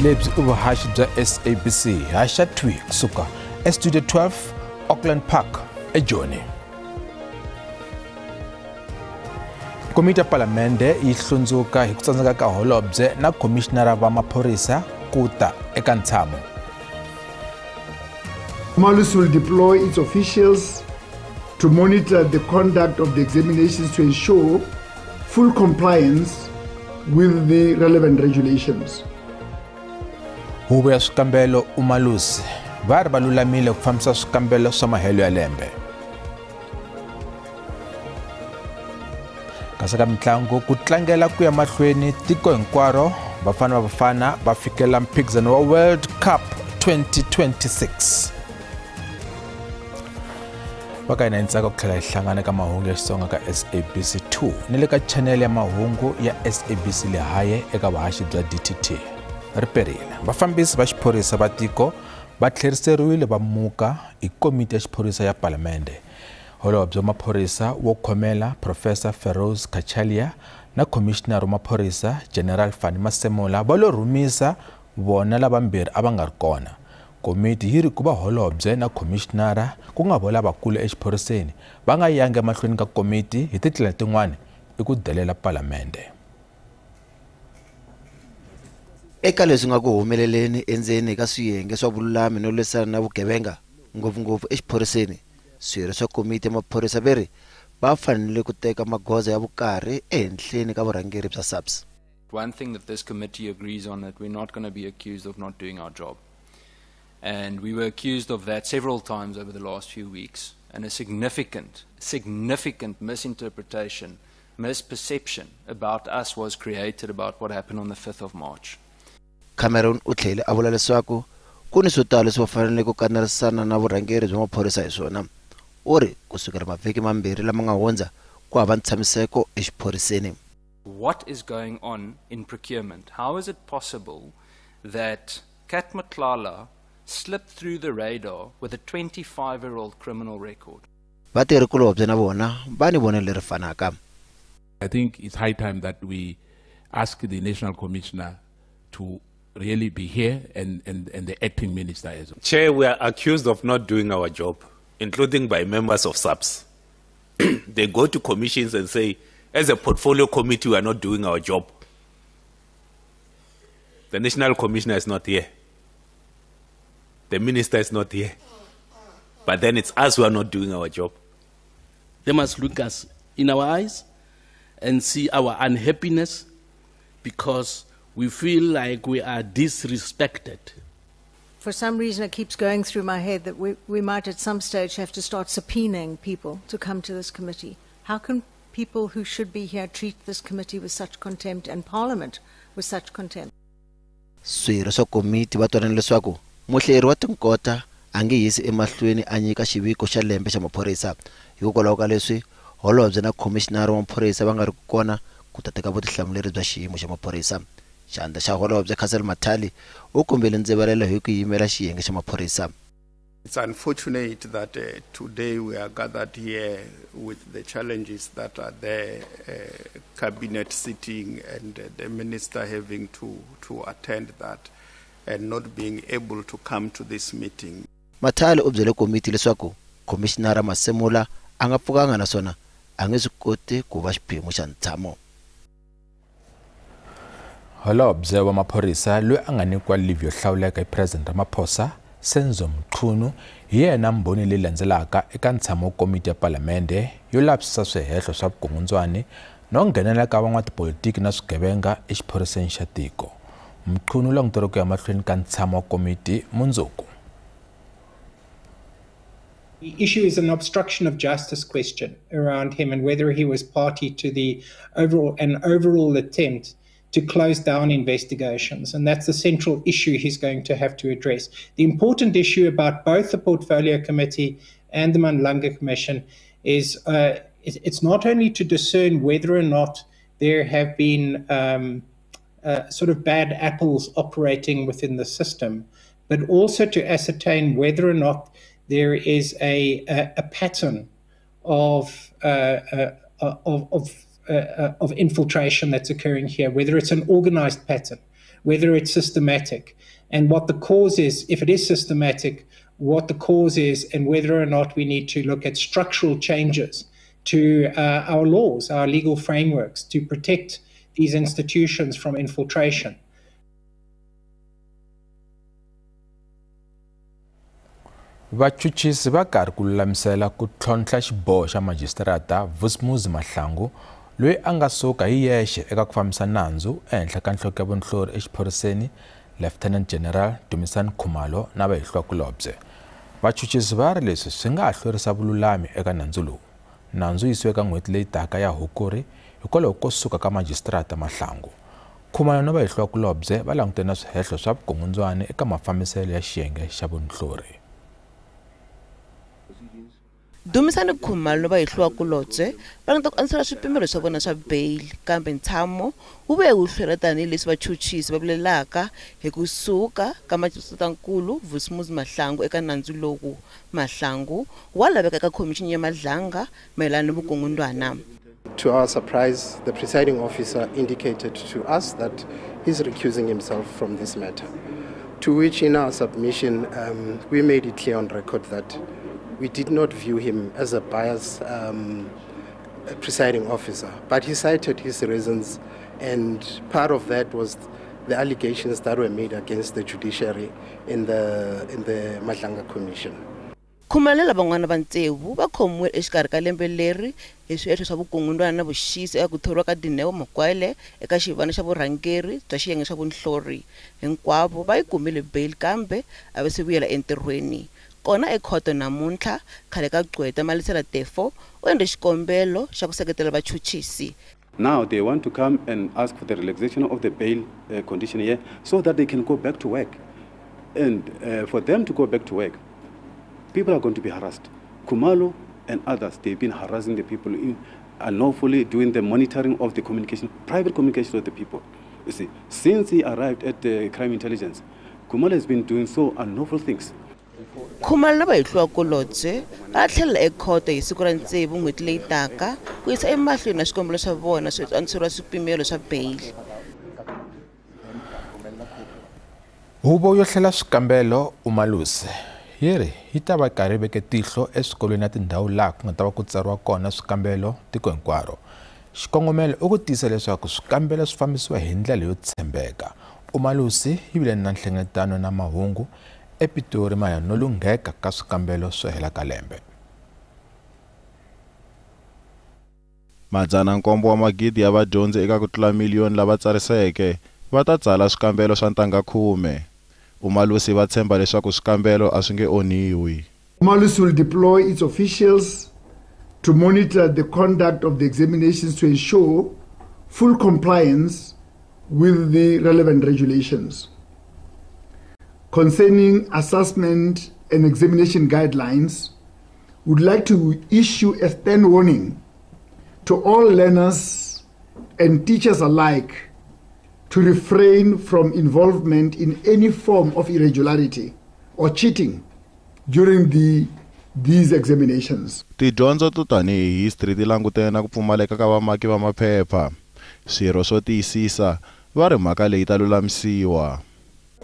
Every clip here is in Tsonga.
Lebyi i vuhaxi bya SABC haxa 2 kusuka eStudio 12 Auckland Park eJoni. Komiti ya Palamende yi hlundzuka hi ku tsandzeka ka holobye na khomishinara va maphorisa ku ta eka ntshamo. Umalusi will deploy its officials to monitor the conduct of the examinations to ensure full compliance with the relevant regulations. Huvo ya swikambelo Umalusi va ri va lulamile ku fambisa swikambelo swa mahelo ya lembe. Kasi ka mitlangu ku tlangela ku ya mahlweni tiko hinkwaro Bafana Bafana va fikela mphikizano wa World Cup 2026. Va ka hina hi ntsako ku tlhela hi hlangana ka mahungu ya Xitsonga ka SABC 2 ni le ka chanel ya mahungu ya SABC Lehae eka vuhaxi bya DTT. Ri perile. Vafambisi va xiphorisa va tiko va tlheriseriwile va muka hi komiti ya xiphorisa ya Palamende. Holobye wa maphorisa wo khomela Professor Feroz Cachalia na khomishinara wa maphorisa General Fannie Masemola va lo rhumisa vona lavambirhi a va nga ri kona. Komiti yi ri ku va holobye na khomishinara ku nga vo lavakulu exiphoriseni va nga yangi emahlweni ka komiti hi tindlela tin'wana i ku delela Palamende. Eka leswi nga ku humeleleni endzeni ka swiyenge swa vululami no lwisana na vugevenga ngopfungopfu exiphoriseni, swirho swa komiti ya maphorisa va ri va fanele ku teka magoza ya vukarhi ehenhleni ka vurhangeri bya SAPS. One thing that this committee agrees on, that we're not going to be accused of not doing our job. And we were accused of that several times over the last few weeks, and a significant, significant misinterpretation, misperception about us was created about what happened on the 5th of March. Cameron u tlhele a vula leswaku ku ni swo tala leswi va faneleke ku kanerisana na vurhangeri bya maphorisa hi swona. U ri ku sukela mavhiki mambirhi lama nga hundza ku hava ntshamiseko exiphoriseni. What is going on in procurement? How is it possible that Cat Matlala slipped through the radar with a 25-year-old criminal record? Vatirhikulobye na vona va ni vonelo leri fanaka. I think it's high time that we ask the National Commissioner to really be here and the acting minister as well. Chair, we are accused of not doing our job, including by members of SAPS. They go to commissions and say, as a portfolio committee, we are not doing our job. The National Commissioner is not here. The minister is not here. But then it's us who are not doing our job. They must look us in our eyes and see our unhappiness because we feel like we are disrespected. For some reason, it keeps going through my head that we might at some stage have to start subpoenaing people to come to this committee. How can people who should be here treat this committee with such contempt and Parliament with such contempt? Swirho swa komiti va twanana leswaku muhleri wa tinkota a nge yisi emahlweni a nyika xiviko xa lembe xa maphorisa hikokwalaho ka leswi holobye na khomishinara wa maphorisa va nga ri kona ku ta teka vutihlamuleri bya xiyimo xa maphorisa. Xandla xa holobye Cassel Mathale u kombele ndzivalelo hi ku yimela xiyenge xa maphorisa. It's unfortunate that today we are gathered here with the challenges that are there, cabinet sitting and the minister having to attend that and not being able to come to this meeting. Mathale u byele komiti leswaku khomishinara Masemola a nga pfukanga naswona a nge swi koti ku va xiphemu xa ntshamo. Holobye wa maphorisa loyi a nga nyikiwa leave yo hlawuleka hi President Ramaphosa Senzo Mchunu hi yena mbhoni leyi landzelaka eka ntshamo wa komiti ya Palamende yo lavisisa swihehlo swa vukungundzwani no nghenela ka van'watipolitiki na swigevenga exiphoriseni xa tiko. Mchunu u languteriwe ku ya mahlweni ka ntshamo wa komiti mundzuku. The issue is an obstruction of justice question around him and whether he was party to the overall attempt to close down investigations. And that's the central issue he's going to have to address. The important issue about both the Portfolio Committee and the Madlanga Commission is it's not only to discern whether or not there have been sort of bad apples operating within the system, but also to ascertain whether or not there is a pattern of infiltration that's occurring here, whether it's an organized pattern, whether it's systematic, and what the cause is, if it is systematic, what the cause is, and whether or not we need to look at structural changes to our laws, our legal frameworks, to protect these institutions from infiltration. Vachuchisi va karhi ku lulamisela ku tlhontlha xiboho xa majisitarata Vusimuzi Mahlangu loyi a nga suka hi yexe eka ku fambisa nandzu ehenhla ka nhloko ya vunhlori exiphoriseni Lieutenant General Dumisani Khumalo na vahehliwakulobye. Vachuchisi va ri leswi swi nga ha hlwerisa vululami eka nandzu lowu. Nandzu yisiwe eka n'hweti leyi taka ya Hukuri hikwalaho ko suka ka majisitarata Mahlangu. Khumalo na vahehliwakulobye va langutene na swihehlo swa vukungundzwana eka mafambiselo ya xiyenge xa vunhlori. Dumisani Khumalo va hehliwakulobye va languta ku antswisa swipimelo swa vona swa bail, kambe ntshamo wu vuye wu hlwela tanihileswi vachuchisi va vilelaka hi ku suka ka majisitaratankulu Vusimuzi Mahlangu eka nandzu lowu. Mahlangu wa laveka eka khomixini ya Madlanga mayelana ni vukungundzwana. To our surprise, the presiding officer indicated to us that he's recusing himself from this matter, to which in our submission we made it clear on record that we did not view him as a biased presiding officer, but he cited his reasons, and part of that was the allegations that were made against the judiciary in the Madlanga Commission. Khumalo na van'wana va tsevu va khomiwe exikarhi ka lembe leri hi swihehlo swa vukungundzwana na vuxisi eka ku thoriwa ka Dineo Mokwele eka xivandla xa vurhangeri bya xiyenge xa vunhlori. Hinkwavo va yi kumile bail kambe a va se vuyela entirhweni. Kona ekhoto namuntlha, khale ka gqweta Malisela Tefo u endle xikombelo xa ku seketela vachuchisi. Now they want to come and ask for the relaxation of the bail condition here so that they can go back to work. And for them to go back to work, people are going to be harassed. Khumalo and others, they've been harassing the people unlawfully, doing the monitoring of the communication, private communication of the people. You see, since he arrived at the crime intelligence, Khumalo has been doing so unlawful things. Khumalo na vahehliwakulobye va tlhelela ekhoto hi siku ra tsevu n'hweti leyi taka ku yisa emahlweni na swikombelo swa vona swo antswisiwa swipimelo swa bail. Huvo yo hlela swikambelo Umalusi yi ri yi ta va karhi veke tihlo eswikolweni na tindhawu laha ku nga ta va ku tsariwa kona swikambelo tiko hinkwaro. Xikongomelo i ku tiyisa leswaku swikambelo swi fambisiwa hi ndlela yo tshembeka. Umalusi yi vile na nhlengeletano na mahungu ePitori mayelana no lungheka ka swikambelo swo hela ka lembe. 700 wa magidi ya vadyondzi eka ku tlula miliyoni lava tsariseke va ta tsala swikambelo swa ntangha 10. Umalusi va tshemba leswaku swikambelo a swi nge onhiwi. Umalusi will deploy its officials to monitor the conduct of the examinations to ensure full compliance with the relevant regulations. Concerning assessment and examination guidelines, would like to issue a stern warning to all learners and teachers alike to refrain from involvement in any form of irregularity or cheating during these examinations. Tidyondzo to tanihi history ti langutene na ku pfumaleka ka vamaki va maphepha. Swirho swo tiyisisa va ri mhaka leyi ta lulamisiwa.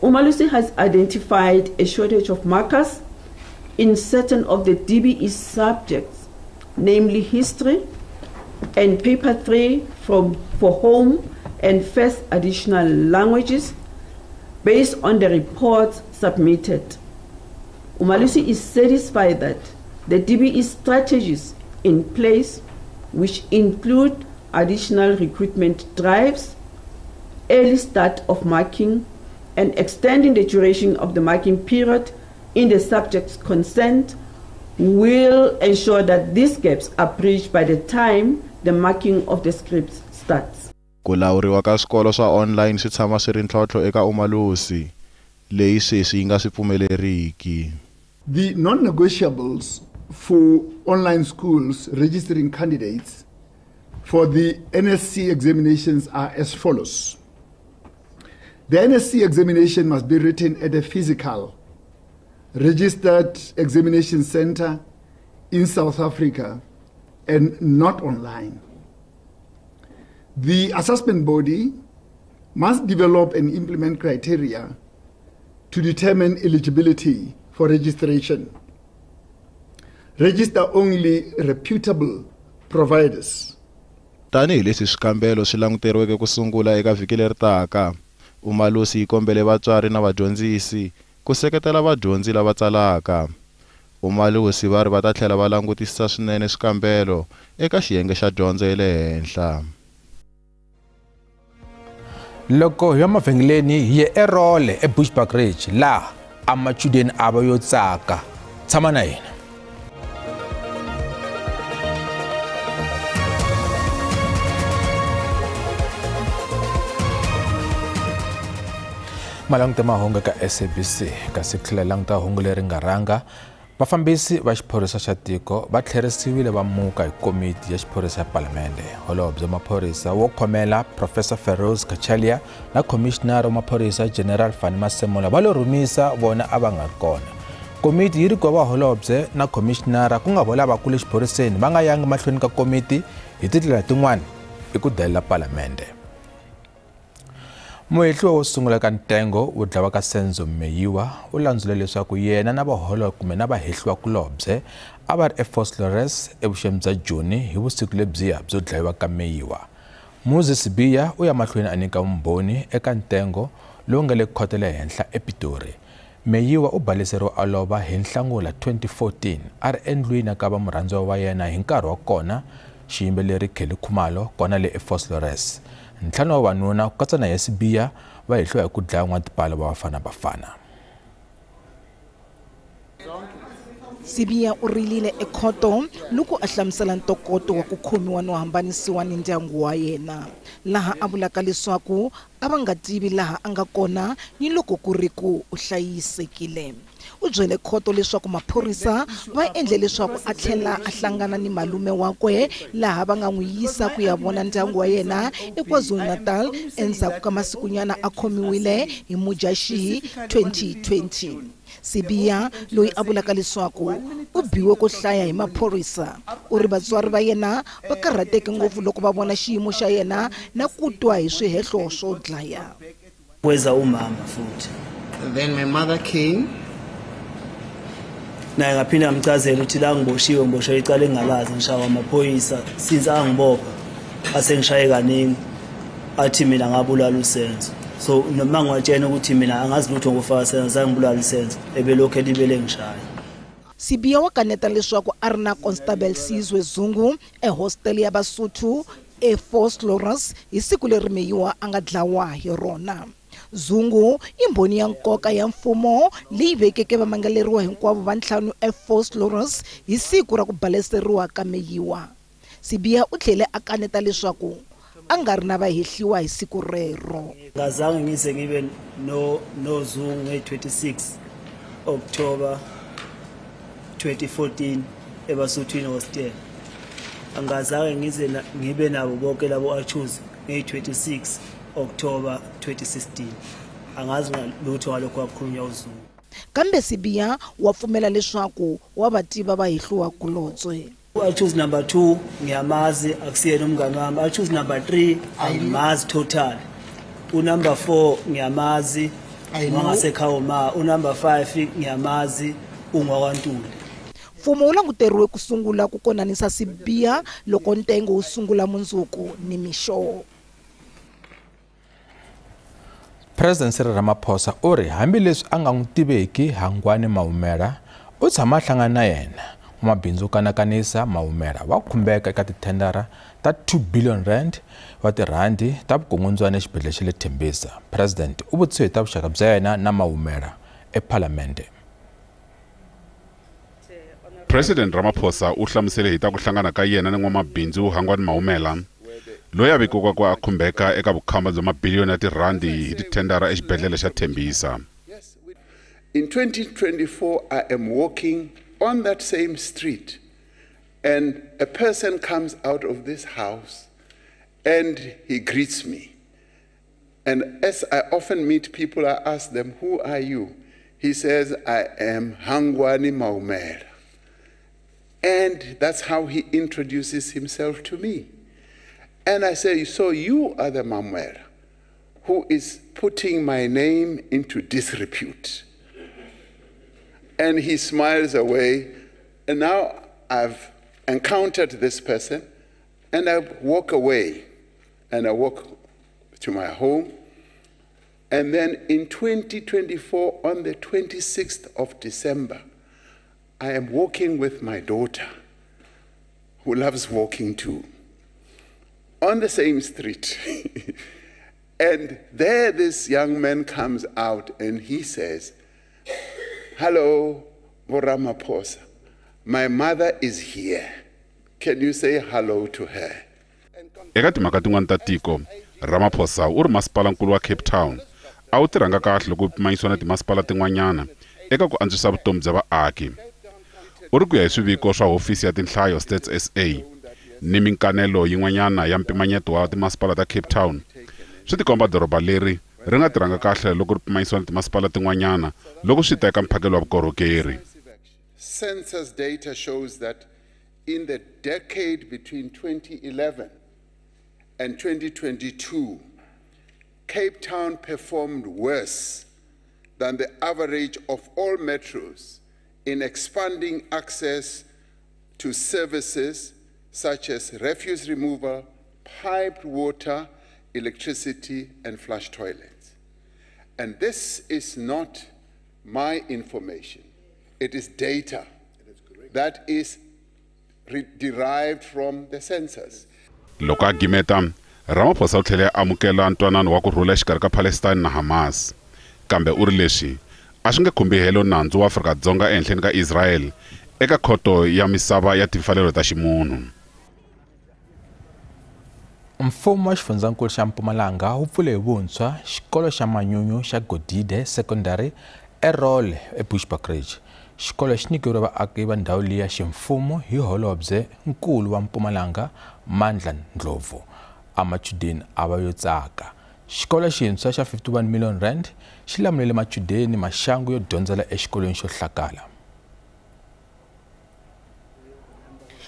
Umalusi has identified a shortage of markers in certain of the DBE subjects, namely history and paper 3 for home and first additional languages, based on the reports submitted. Umalusi is satisfied that the DBE strategies in place, which include additional recruitment drives, early start of marking, and extending the duration of the marking period in the subjects concerned, will ensure that these gaps are bridged by the time the marking of the scripts starts. Ku lawuriwa ka swikolo swa online swi tshama swi ri ntlhontlho eka Umalusi, leyi sweswi yi nga swi pfumeleriki. The non-negotiables for online schools registering candidates for the NSC examinations are as follows. The NSC examination must be written at a physical, registered examination center in South Africa and not online. The assessment body must develop and implement criteria to determine eligibility for registration. Register only reputable providers. Tanihi leswi swikambelo swi languteriweke ku sungula eka vhiki leri taka, Umalusi yi kombele vatswari na vadyondzisi ku seketela vadyondzi lava tsalaka. Umalusi va ri va ta tlhela va langutisisa swinene swikambelo eka xiyenge xa dyondzo ya le henhla. Loko hi ya mavhengeleni hi ye eRole eBushbuckridge laha a machudeni a va yo tsaka. Tshama na hina. Malanguta mahungu ka SABC kasi tlhela languta hungu leri nga rhanga. Vafambisi va xiphorisa xa tiko va tlherisiwile va muka hi komiti ya xiphorisa ya palamende. Holobye wa maphorisa wo khomela Professor Feroz Cachalia na Commissioner wa maphorisa General Fannie Masemola va lo rhumisa vona a va nga ri kona. Komiti yi ri ku va holobye na commissioner ku nga vo lavakulu exiphoriseni va nga yangi mahlweni ka komiti hi tindlela tin'wana i ku delela palamende. Muhehliwa wo sungula ka ntengo wo dlawa ka Senzo Meyiwa u landzule leswaku yena na vaholo kumbe na vahehliwakulobye a va ri eVosloorus evuxeni bya Joni hi vusiku lebyiya byo dlayiwa ka Meyiwa. Moses Sibiya u ya mahlweni a nyika vumbhoni eka ntengo lowu nga le khoto le henhla ePitori. Meyiwa u baleseriwe a lova hi Nhlangula 2014 a ri endlwini ka va murhandziwa wa yena hi nkarhi wa kona xiyimbeleri Kelly Khumalo kona le eVosloorus. Ntlhanu wa vavanuna ku katsa na ya Sibiya va hehliwa hi ku dlaya n'watipala va Bafana Bafana. Sibiya u rilile ekhoto loko a hlamusela ntokoto wa ku khomiwa no hambanisiwa ni ndyangu wa yena, laha a vulaka leswaku a va nga tivi laha a nga kona ni loko ku ri ku u hlayisekile. U byele khoto leswaku maphorisa va endle leswaku a tlhela a hlangana ni malume wakwe laha va nga n'wi yisa ku ya vona ndyangu wa yena eKwaZulu-Natal endzhaku ka masikunyana a khomiwile hi Mudyaxihi 2020. Sibiya loyi a vulaka leswaku u biwe ko hlaya hi maphorisa u ri vatswari va yena va karhateke ngopfu loko va vona xiyimo xa yena na ku twa hi swihehlo swo dlaya. Kweza umama futhi. Then my mother came. Naye ngaphinda ngamchazela ukuthi la ngiboshiwe ngiboshwe icala engingalazi ngishawa amaphoyisa since angibopha asengishaye kaningi athi mina ngabulala uSenzo. So noma ngiwatshena ukuthi mina angazi lutho ngofaka Senzo zangibulala uSenzo ebelokhu elibele ngishaya. Sibiya wa kaneta leswaku a ri na Constable Sizwe Zungu ehostel ya Basotho eVosloorus hi siku leri Meyiwa a nga dlawa hi rona. Zungu i mbhoni ya nkoka ya mfumo leyi vekeke vamangaleriwa hinkwavo va ntlhanu eVosloorus hi siku ra ku baleseriwa ka Meyiwa. Sibiya u tlhele a kaneta leswaku a nga ri na vahehliwa hi siku rero. Ngazange ngize ngibe no Zungu nge-26 October 2014 eBasothwini hostel. Angazange ngize ngibe nabo bonke labo accused nge-26 October 2016. Angazi lutho ngalokho akukhulunywa uZungu. Kambe Sibiya wa pfumela leswaku wa va tiva vahehliwa kulotswe. Accused number 2 ngiyamazi akusiyena umngane wami. Accused number 3 angimazi total. Unumber 4 ngiyamazi wangasekhaya ma. Unumber 5 ngiyamazi ungwakwaNtuli. Mfumo wu languteriwe ku sungula ku konanisa Sibiya loko ntengo wu sungula mundzuku ni mixo. President Cyril Ramaphosa u ri hambileswi a nga n'wi tiveki Hangwani Maumela u tshama a hlangana na yena. N'wamabindzu kanakanisa Maumela wa khumbeka eka tithendara ta 2 billion rand wa tirhandi ta vukungundzwana exibedhlele xa le Tembisa. President u vutisiwe hi ta vuxaka bya yena na Maumela ephalamende. President Ramaphosa u hlamusele hi ta ku hlangana ka yena ni n'wamabindzu Hangwani Maumela loyi a vikiwaka ku a khumbeka eka vukhamba bya mabiliyoni ya tirhandi hi tithendara exibedhlele xa Tembisa. In 2024 I am walking on that same street and a person comes out of this house and he greets me. And as I often meet people, I ask them, who are you? He says, I am Hangwani Maumela. And that's how he introduces himself to me. And I say, so you are the Maumela who is putting my name into disrepute. And he smiles away. And now I've encountered this person, and I walk away, and I walk to my home. And then in 2024, on the 26th of December, I am walking with my daughter, who loves walking too, on the same street. And there this young man comes out and he says, "Hello, Ramaphosa. My mother is here. Can you say hello to her?" Eka timhaka tin'wana ta tiko, Ramaphosa u ri masipalankulu wa Cape Town a wu tirhanga kahle loko wu pimanyisiwa na timasipala tin'wanyana eka ku antswisa vutomi bya vaaki. U ri ku ya hi swiviko swa hofisi ya tinhlayo Stats SA ni minkanelo yin'wanyana ya mpimanyeto wa timasipala ta Cape Town, swi tikomba doroba leri ri nga tirhanga kahle loko ri pimanyisiwa na timasipala tin'wanyana loko swi ta eka mphakelo wa vukorhokeri. Census data shows that in the decade between 2011 and 2022, Cape Town performed worse than the average of all metros in expanding access to services such as refuse removal, piped water, electricity, and flush toilets. And this is not my information. It is data that is derived from the census. Loko a gimeta, Ramaphosa u tlhele a amukela ntwanano wa ku rhula exikarhi ka Palestine na Hamas. Kambe u ri leswi a swi nge khumbi helo nandzu wa Afrika-Dzonga ehenhleni ka Israel eka khoto ya misava ya timfanelo ta ximunhu. Mfumo wa xifundzankulu xa Mpumalanga wu pfule hi vuntshwa xikolo xa manyunyu xa Godide Secondary eRole eBushbuckridge. Xikolo xi nyikeriwe vaaki va ndhawu liya ximfumo hi holobye nkulu wa Mpumalanga Mandla Ndlovu. A machudeni a va yo tsaka. Xikolo xintshwa xa 51 million rand xi lamulele machudeni maxangu yo dyondzela exikolweni xo hlakala.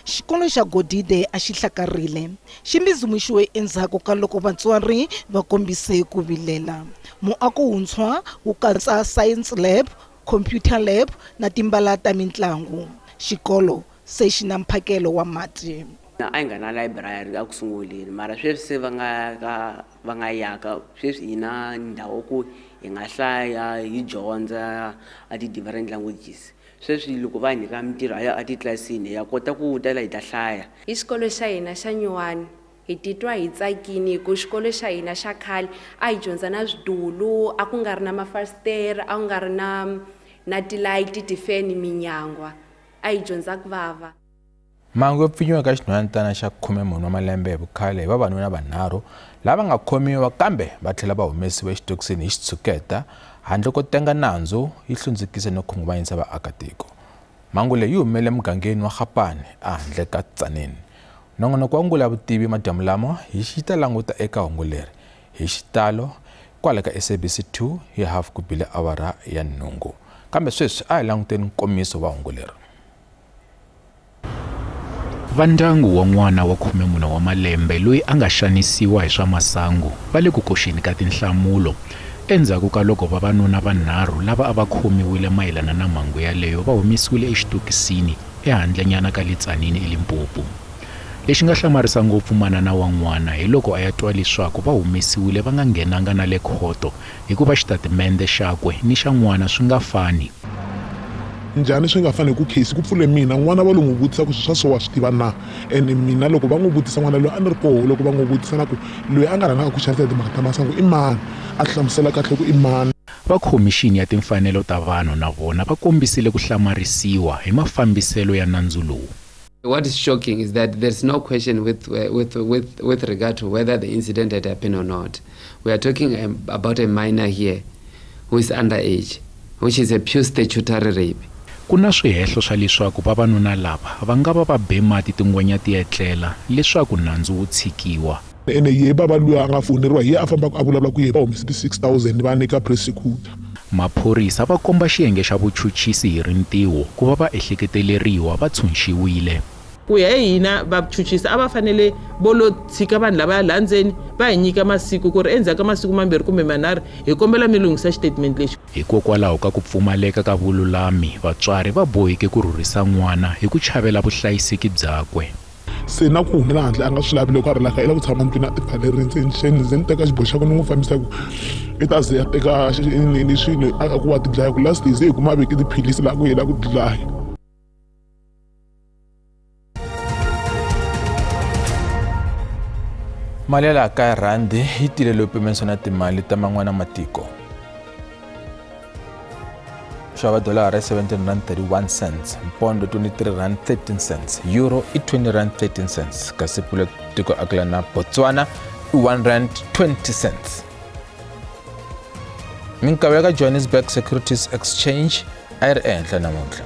Xikolo xa Godide a xi hlakarile, xi mbizumuxiwe endzhaku ka loko vatswari va kombise ku vilela. Muako wuntshwa wu katsa science lab, computer lab na timbala ta mintlangu. Xikolo se xi na mphakelo wa mati. A yi nga na library a ku sunguleni, mara sweswi se va nga yaka sweswi hi na ndhawu ku hi nga hlaya hi dyondza a ti-different languages. Sweswi loko va nyika mintirho a titlilasini ya kota ku tala hi ta hlaya. I xikolo xa hina xa nyuwani hi titwa hi tsakini ku xikolo xa hina xa khale a hi dyondza na swidulu, a ku nga ri na mafasitere, a ku nga ri na tilayiti, tifeni, minyangwa, a hi dyondza ku vava. Mhangu yo pfinyiwa ka xinhwanyatana xa 14 wa malembe hi vukhale hi vavanuna vanharhu lava nga khomiwa kambe va tlhela va humesiwa exitokisini hi xitshuketa handle ko tenga nandzu yi hlundzukise no khunguvanyisa vaakatiko. Mhangu leyi yi humele mugangeni wa Gapane ehandle ka Tzaneen. Nongonoko wa Ngula Vutivi madyambu lama hi xi ta languta eka hungu leri hi xitalo kwala ka SABC 2 hi hafu ku bile awara ya 8. Kambe sweswi a hi languteni nkomiso wa hungu leri. Va ndyangu wa n'wana wa 14 wa malembe loyi a nga xanisiwa hi swa masangu va le ku koxeni ka tinhlamulo endzhaku ka loko vavanuna vanharhu lava a va khomiwile mayelana na mhangu yaleyo va humesiwile exitokisini ehandlenyana ka le Tzaneen eLimpopo. Lexi nga hlamarisa ngopfu manana wa n'wana hi loko a ya twa leswaku va humesiwile va nga nghenanga na le khoto hikuva xitatimende xakwe ni xa n'wana swi nga fani. Njhani swi nga fani ku case ku pfule mina n'wana va lo n'wi vutisa ku swi swa so wa swi tiva na, ene mina loko va n'wi vutisa n'wana loyi a ni ri koho loko va n'wi vutisa na ku loyi a nga rhangaka ku xanisa timhaka ta masangu i mani, a hlamusela kahle ku i mani. Va khomixini ya timfanelo ta vanhu na vona va kombisile ku hlamarisiwa hi mafambiselo ya nandzu lowu. What is shocking is that there's no question with regard to whether the incident had happened or not. We are talking about a minor here who is underage, which is a pure statutory rape. Ku na swihehlo swa leswaku vavanuna lava va nga va va be mati tingwenya ti etlela leswaku nandzu wu tshikiwa. Ene ye baba loyi a nga foneriwa hi ye a fambaka a vulavula ku ye va humese ti-6 000 va nyika prosecutor. Maphorisa va komba xiyenge xa vuchuchisi hi rintiho ku va va ehleketeleriwa va tshunxiwile. Ku ya hi hina vachuchisi a va fanele vo lo tshika vanhu lava laha ndzeni va hi nyika masiku ku ri endzhaku ka masiku mambirhi kumbe manharhu hi kombela mi lunghisa xitatimende lexi. Hikokwalaho ka ku pfumaleka ka vululami, vatswari va boheke ku rhurhisa n'wana hi ku chavela vuhlayiseki byakwe. Se na ku humela handle a nga swi lavi loko a ri laha i lava ku tshama ndlwini a tipfalerile ntsena xeni ze ni teka xiboho xa ku ni n'wi fambisa ku i ta ze a teka ni swilo a ku wa tidlaya ku last ze hi kuma a veke tiphilisi laha ku yela ku dlaya. Mali ya laha kaya rhandi yi tile leyo pimanisiwa na timali ta man'wana matiko. Xava dolara R17.31, pondo R23.13, euro i R20.13, kasi pula tiko akela na Botswana i R1.20. Minkawe ya ka Johannesburg Securities Exchange a yi ri ehenhla namuntlha.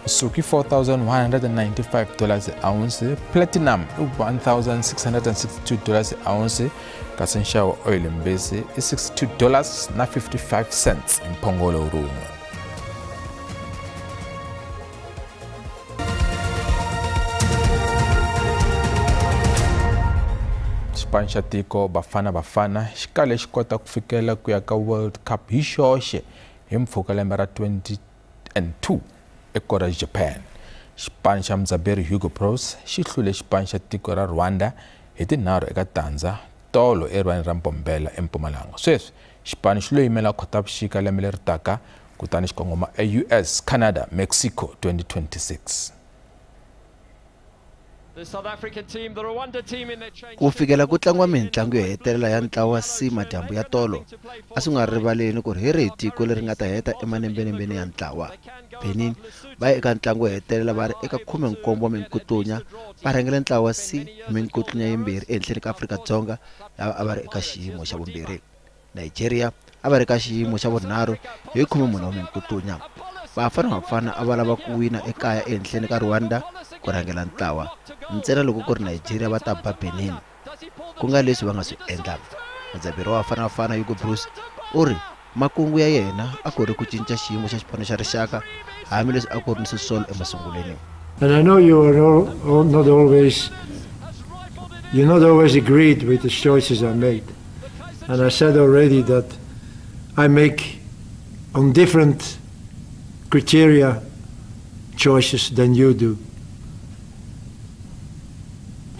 Suki $4,195 ounce, platinum i $1,662 ounce, kasi nxavo oil mbisi i $62.55 hi mphongolo wun'we. Xipano xa tiko Bafana Bafana xi kale xi kota ku fikela ku ya ka World Cup hi xoxe hi mpfhuka lembe ra 2002 eKorea, Japan. Xipano xa mudzaberi Hugo Broos xi hlule xipano xa tiko ra Rwanda hi 3-0 tolo erivaleni ra Mbombela eMpumalanga. Sweswi xipano xi lo yimela Khotavuxika lembe leri taka kutani xi kongoma eUS, Canada, Mexico 2026. Ku fikela ku tlangiwa mintlangu yo hetelela ya ntlawa wa C madyambu ya tolo, a swi nga rivaleni ku ri hi rihi tiko leri nga ta heta emanembenembe ya ntlawa. Benin va ye eka ntlangu wo hetelela va ri eka 17 wa minkutlunya, va rhangele ntlawa wa C hi minkutlunya yimbirhi ehenhleni ka Afrika-Dzonga lava a va ri eka xiyimo xa vumbirhi. Nigeria a va ri eka xiyimo xa vunharhu hi 14 wa minkutlunya. Bafana Bafana a va lava ku wina ekaya ehenhleni ka Rwanda ku rhangela ntlawa, ntsena loko ku ri Nigeria va ta ba Benin, ku nga leswi va nga swi endla. Mudzaberi wa Bafana Bafana Hugo Broos u ri makungu ya yena a ku ri ku cinca xiyimo xa xipano xa rixaka hambileswi a ku ri ni swisolo emasungulweni. And I know you are not always, you're not always agreed with the choices I made. And I said already that I make on different criteria choices than you do.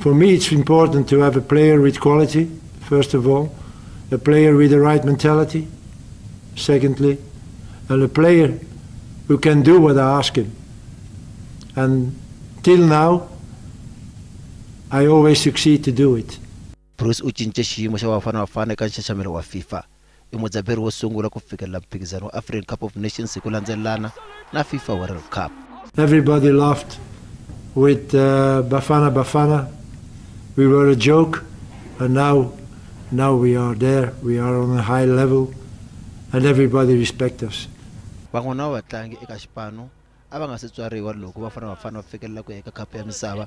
For me, it's important to have a player with quality, first of all, a player with the right mentality, secondly, and a player who can do what I ask him. And till now, I always succeed to do it. Broos u cince xiyimo xa Bafana Bafana eka nxaxamelo wa FIFA. I mudzaberi wo sungula ku fikelela mphikizano wa African Cup of Nations hi ku landzelelana na FIFA World Cup. Everybody laughed with Bafana Bafana. We were a joke, and now we are there. We are on a high level, and everybody respects us. Van'wana va vatlangi eka xipano a va nga se tswariwa loko Bafana Bafana va fikelela ku ya eka khapu ya misava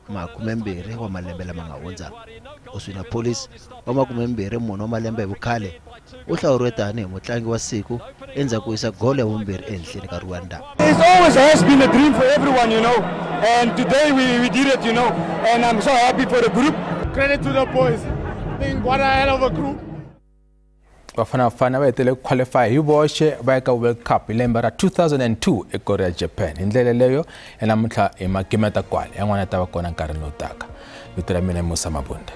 20 wa malembe lama nga hundza. Oswin Appollis wa 24 wa malembe hi vukhale u hlawuriwe tanihi mutlangi wa siku endzhaku ko yisa golo ya vumbirhi ehenhleni ka Rwanda. It always has been a dream for everyone, you know, and today we did it, you know, and I'm so happy for the group. Credit to the boys. I think what a hell of a group. Bafana Bafana va hetele ku qualify hi voxe va ya ka World Cup hi lembe ra 2002 eKorea, Japan. Hi ndlela leyo ya namuntlha hi magimeta kwale yan'wana ta va kona nkarhi lowu taka. Vito ra mina i Musa Mabunda.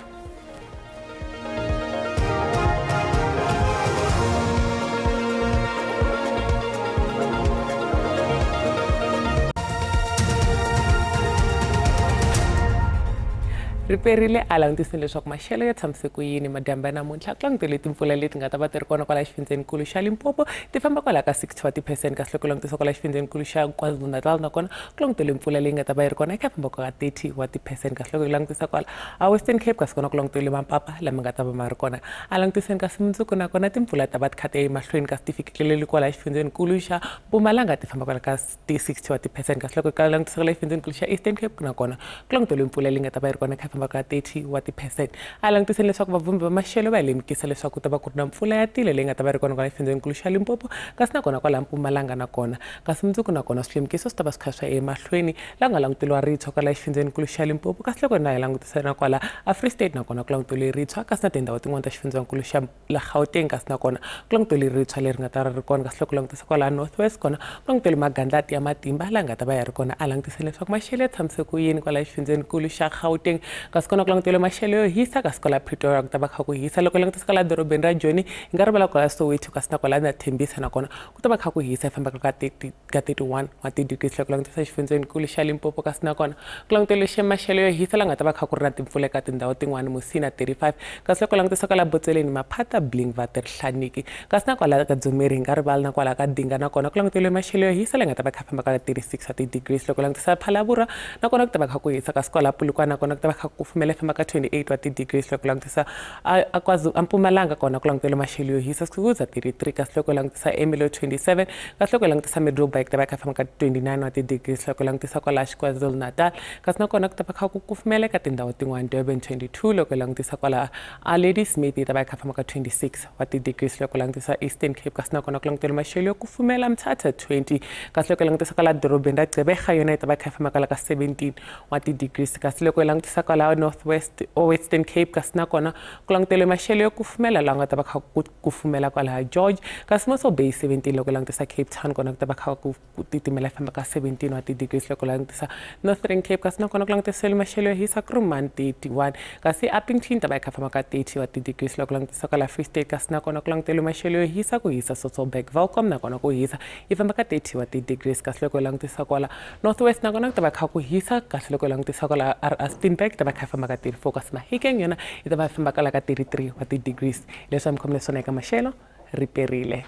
Riperile a langutisile leswaku maxelo ya tshamise ku yini madyambu ya namuntlha ku langutele timpfula leti nga ta va ti ri kona kwala xifundzenikulu xa Limpopo ti famba kwala ka 60% kasi loko langutisa kwala xifundzenikulu xa KwaZulu-Natal nakona ku langutele mpfula leyi nga ta va yi ri kona eka famba ka 30% kasi loko langutisa kwala a Western Cape kasi kona ku langutele mapapa lama nga ta va ma ri kona a langutiseni kasi mundzuku nakona timpfula ta va ti kha ti ya emahlweni kasi ti fikeleli kwala xifundzenikulu xa Mpumalanga ti famba kwala ka 60% kasi loko ka langutisa kwala xifundzenikulu xa Eastern Cape nakona ku langutele mpfula leyi nga ta va yi ri kona eka famba famba ka 30 wa ti-percent. A langutiseni leswaku vavhumbi va maxelo va hi lemukisa leswaku ku ta va ku ri na mpfula ya tilo leyi nga ta va ri kona kwala xifundzenikulu xa Limpopo, kasi nakona kwala Mpumalanga nakona, kasi mundzuku nakona swilemukiso swi ta va swi kha swa emahlweni laha ku nga languteriwa ritshwa kwala xifundzenikulu xa Limpopo, kasi loko na hi langutisa na kwala a Free State nakona ku languteriwe ritshwa, kasi na tindhawu tin'wana ta xifundzenikulu xa la Gauteng kasi nakona ku languteriwe ritshwa leri nga ta ri kona, kasi loko langutisa kwala North West kona ku languteriwe magandlati ya matimba laha nga ta va ya ri kona. A langutiseni leswaku maxelo ya tshamise ku yini kwala xifundzenikulu xa Gauteng, kasi kona ku languteriwe maxelo yo hisa, kasi kwala Pretoria ku ta va kha ku hisa. Loko langutisa kwala dorobeni ra Joni hi nga rivala kwala Soweto, kasi na kwala na Tembisa nakona ku ta va kha ku hisa, yi fambaka ka 31 wa ti-degrees. Loko langutisa xifundzenikulu xa Limpopo, kasi nakona ku languteriwe maxelo yo hisa laha nga ta va kha ku ri na timpfula eka tindhawu tin'wani, Musina 35, kasi loko langutisa kwala Botseleni Maphata Blingvat Rihlaniki, kasi na kwala ka Dzumeri hi nga rivala na kwala ka Dinga nakona ku languteriwe maxelo yo hisa laha nga ta va kha famba ka 36 wa ti-degrees. Loko langutisa Phalaborwa nakona ku ta va kha ku hisa, kasi kwala Polokwane nakona ku ta va kha ku kufumela famba ka 28 wa ti-degrees. Loko langutisa a Mpumalanga kona ku languteriwe maxelo yo hisa Skukuza 33, kasi loko langutisa Ermelo 27, kasi loko langutisa Middelburg ta va kha famba ka 29 wa ti-degrees. Loko langutisa kwala KwaZulu-Natal, kasi nakona ku ta va kha ku kufumela eka tindhawu tin'wani, Durban 22. Loko langutisa kwala a Ladysmith yi ta va kha famba ka 26 wa ti-degrees. Loko langutisa Eastern Cape, kasi nakona ku languteriwe maxelo yo kufumela Mthatha 20, kasi loko langutisa kwala dorobeni ra Gqeberha yona yi ta va kha famba kwala ka 17 wa ti-degrees. Kasi loko langutisa kwala North West or Western Cape, kasi nakona ku languteriwe maxelo yo kufumela laha nga ta va kha ku kufumela kwala George, kasi Mossel Bay 17. Loko langutisa Cape Town kona ku ta va kha ku titimela famba ka 17 wa ti-degrees. Loko langutisa Northern Cape, kasi nakona ku languteriwe maxelo yo hisa Kruman 31, kasi Upington ta va kha famba ka 30 wa ti-degrees. Loko langutisa kwala Free State, kasi nakona ku languteriwe maxelo yo hisa ku hisa Sasolburg, Welkom nakona ku hisa yi famba ka 30 wa ti-degrees. Kasi loko langutisa kwala North West nakona ku ta va kha ku hisa, kasi loko langutisa kwala Rustenburg ta va kha famba ka 34, kasi Mahikeng yona yi ta va famba kwala ka 33 wa ti-degrees. Leswi a mi khomile swona eka maxelo riperile.